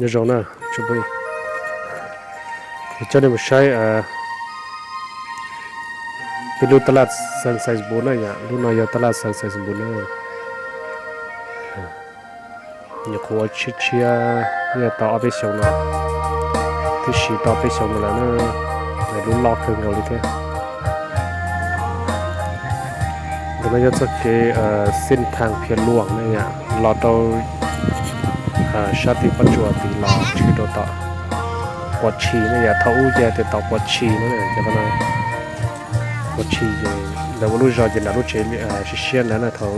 Nyob zoo na, kuv coj nej mus saib peb lub tab laj Xeev Xais Npus na yom. Lub no yog tab laj Xeev Xais Npus na. Nyuam qhuav ua tshiab tshiab, yog tau ob peb xyoos no, twb siv tau peb xyoos no lawm na. Lub loj kawg nkaus li thiab. Ntawm no yog txoj kev xij thaaj phiaj luam na yom, los rau sab tim Pab Tsuas tid los tshwm rau tom Quav Tshis na yom. Thaum ub ces tias tom Quav Tshis no, Quav Tshis ces ntawd ua lub zos ces nram lub tsev siab siab ntawd na thaum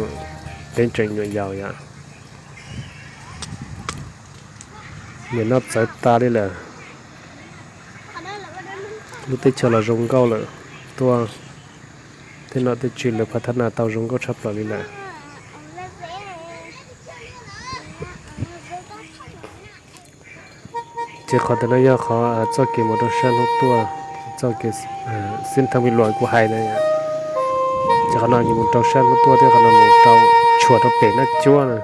peb tseem nyuam yaus yom. Nim no txawv tas li lawm. Lub teb chaws los zoo nkauj lawm, tuaj tej nom tej tswv lawv phav thab nas tau zoo nkauj tshaj plaws li lawm. Ces qhov ntawm no yog qhov txoj kev mus rau sab hnub tuaj, txoj kev xij thaaj phiaj luam kuv hais na. Ces qhov no yog mus rau sab hnub tuaj thiab qhov no mus rau tshuam rau pem Naj Cuab na.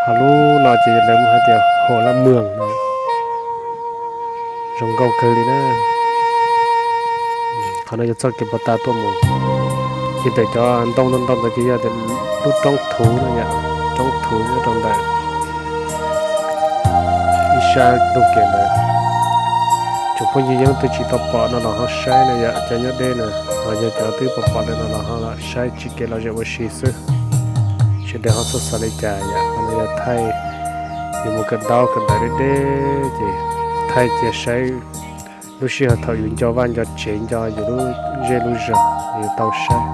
Ho lub no ces lawv muaj hais tias Hauv Laj Muag, zoo nkauj kawg li na. Qhov no yog txoj kev pov tas tuaj mus, ces ntawm cov ntoo ntoo ntawd ces yog lub roob thuv no yom, roob thuv nyob rau ntawm ib sab ntug kev ntawd. Tsoom phooj ywg yeej twb tsis tau pom no los ho saib na yom, cov nyob deb na, los yog cov twb pom pom lawm no los ho saib tsis kev lom zem ua si xwb. Sawv daws ho txhob xav li cas yom, qhov no yog thaij yus mus kawm ntaub kawm ntawv deb deb ces thaij cia saib lub sij hawm thaum yus nco vaj nco tsev nco yus lub zej lub zog yus tau saib.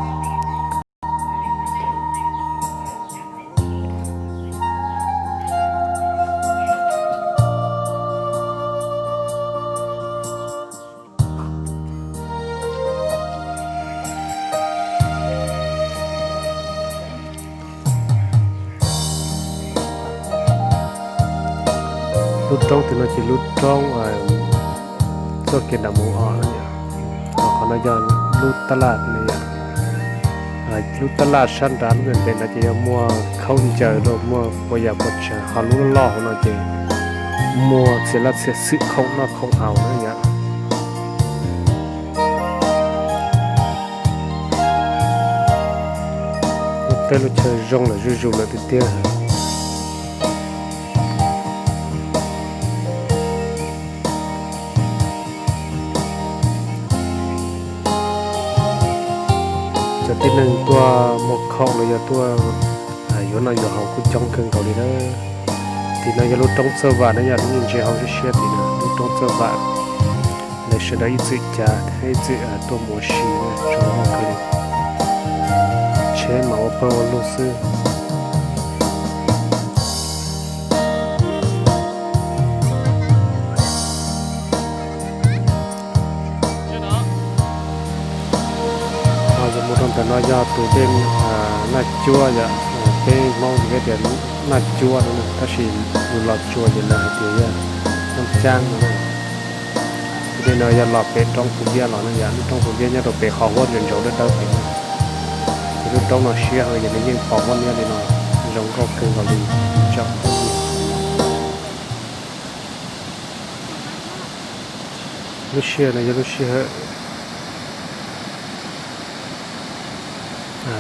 Lub roob tim no ces lub roob txoj kev nram mus os, qhov no yog lub tab laj, lub tab laj sab nrad lub ntev ntev no ces yog muaj khaub ncaws rau muaj puas yam puas tsav, ho lub loj hauv no ces muaj txhia laj txhia xwm khoom noj khoom haus na yom. Lub teb lub chaw zoo lawm zuj zus lawm tiag tiag. Cov tib neeg tuaj muag khoom los yog tuaj yuav noj yuav haus kuj coob kawg nkaus li na. Tim no yog lub roob Txawj Vam na yom, lub me ntsis hauv siab siab tim no lub roob Txawj Vam. Lawv sawv daws ib txwm cav thiab ib txwm tuaj mus ua si zoo nkauj kawg li. Tsheb mas ua pawg ua lug xwb. Yog mus rau ntawm no yog tus dej Naj Cuab yom, peb Hmoob yog tias Naj Cuab no, tab sis yus los tsuas ces lawv hais tias yog Naj Cab no. Tus dej no yog los pem roob Phu Viab los na yom, lub roob Phu Viab nyob rau pem qhov huab ntsaum ntsaum dawb dawb pem no. Ces lub roob no siab heev ces nws yeej pom huab niab li no, zoo nkauj kawg nkaus li tsoom phooj ywg. Lub sij hawm no yog lub sij hawm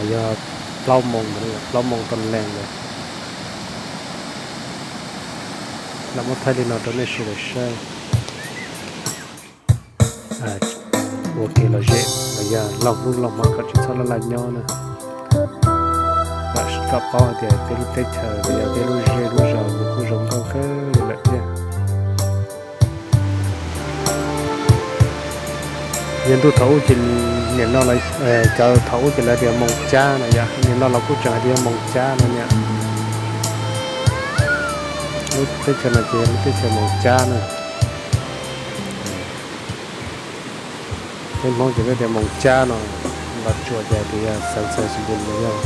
yog plaub moos ntawd, plaub moos tau lees ntawd. Lam muab thaij li no rau nej sawv daws saib. Ua kev lom zem los yog laug hlub laug hmov kom tsis txhob laj laj nyob na. Kom paub hais tias peb lub teb chaws los yog peb lub zej lub zos nws kuj zoo nkauj kawg li lawm thiab. Yog ntuj thaum ub ces nim no, cov thaum ub ces lawv tias moos cab no yom, nim no los kuj tseem hais tias yog moos cab no niam. Lub teb chaws no ces yog lub teb chaws moos cab na. Peb Hmoob ces peb tias moos cab no, los tsuas ces tias yog xeev xeev xeev yog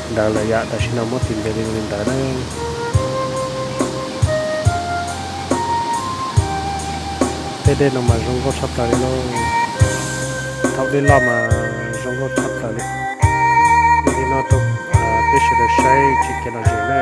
ntawd lawm yom, tam sim no muab tis npe li ntawd na. Tej dej no mas zoo nkauj tshaj plaws li lauj. Thaum dej loj mas zoo nkauj tshaj plaws li. Yog li no rau peb sawv daws saib tsis kev lom zem na.